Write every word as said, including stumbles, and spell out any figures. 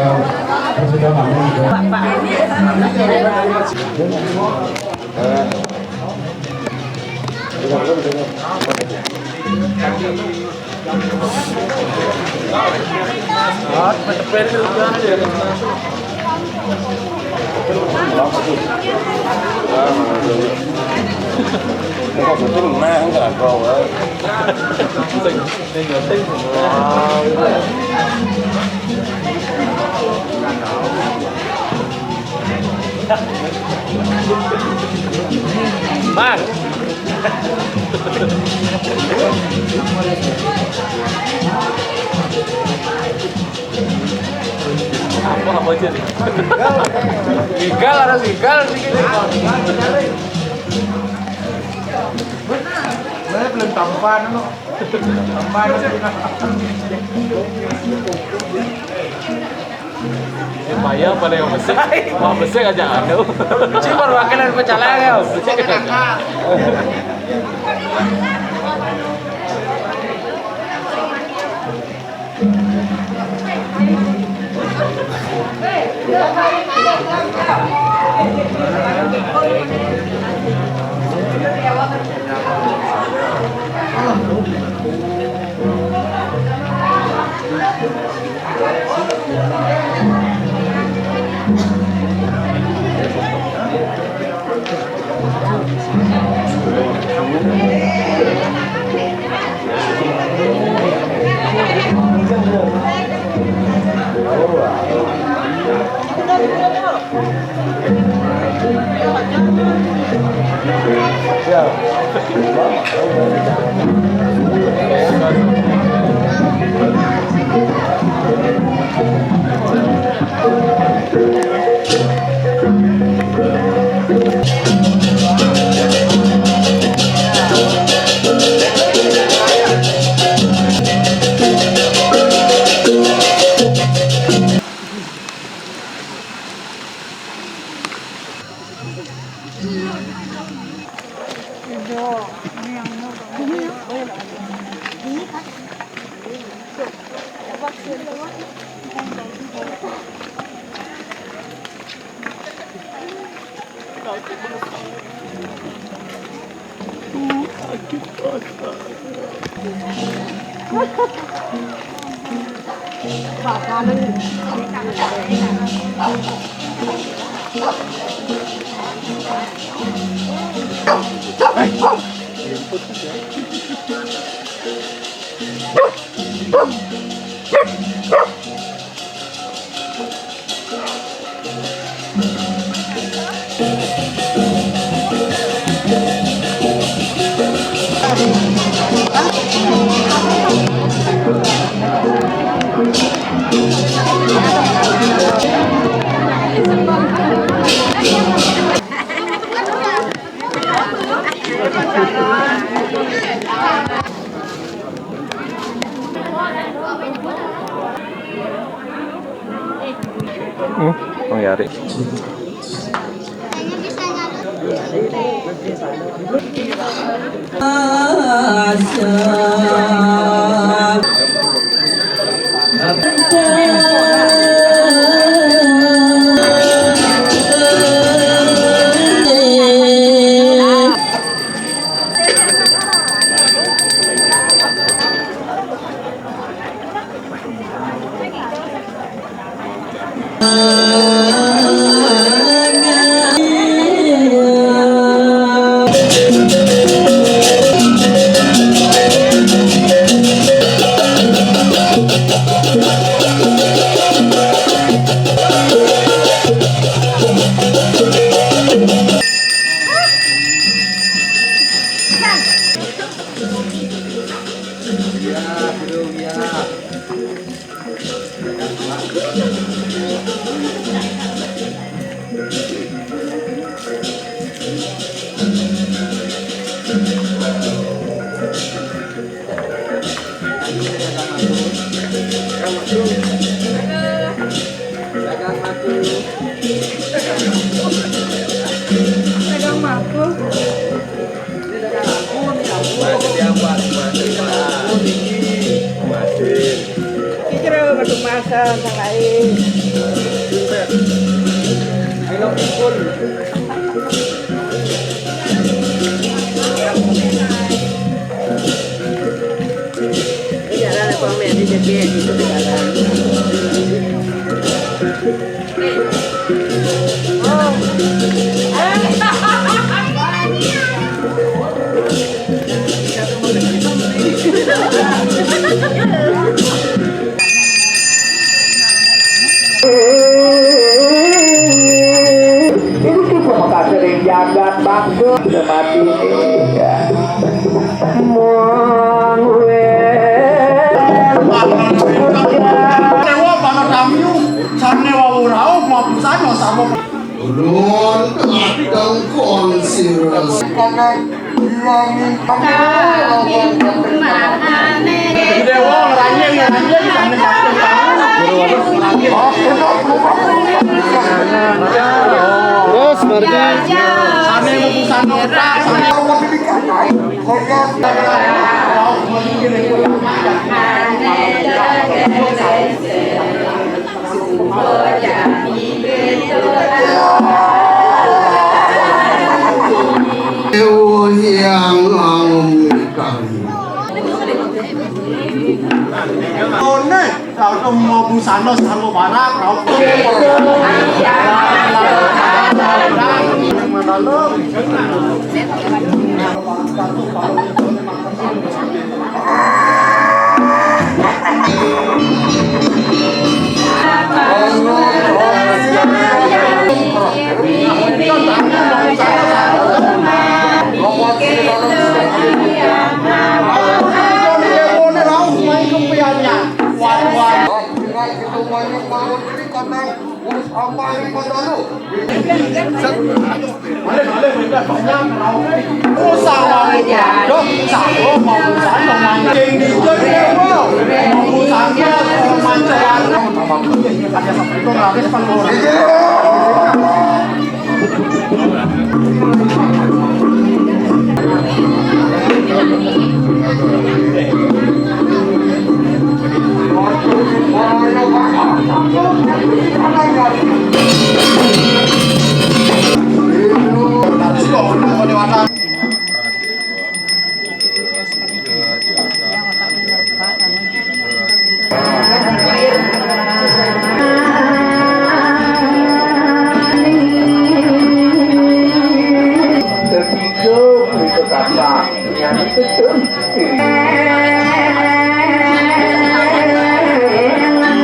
Presiden kami. Mang. Apa, apa aja nih? Gigal, ada gigal dikit. Saya belum tampan, no. Tampan. Supaya pada yang besar, wah, besar aja ada. Cuma wakilan pecalang ya. Hmm, Bang Yari. Masih dia buat, masih, masih. Kira masuk masa, yang lain. Ayo, pukul. Ini ada apa, men? Ini jadi gitu sekarang. Ini cukup mengkasering jagat bangsa. Sudah mati. Ya. Muang we. Dewa para kami, sane wau rauh, mau busana sama. Ulun kadang konsirasi. Dewa ngeranjing, ngeranjing, sane pakai. Terus, margi. Sane mau busana otak, sane Ewo yang ngomong kami. One, kalau mau busana sama barang, kalau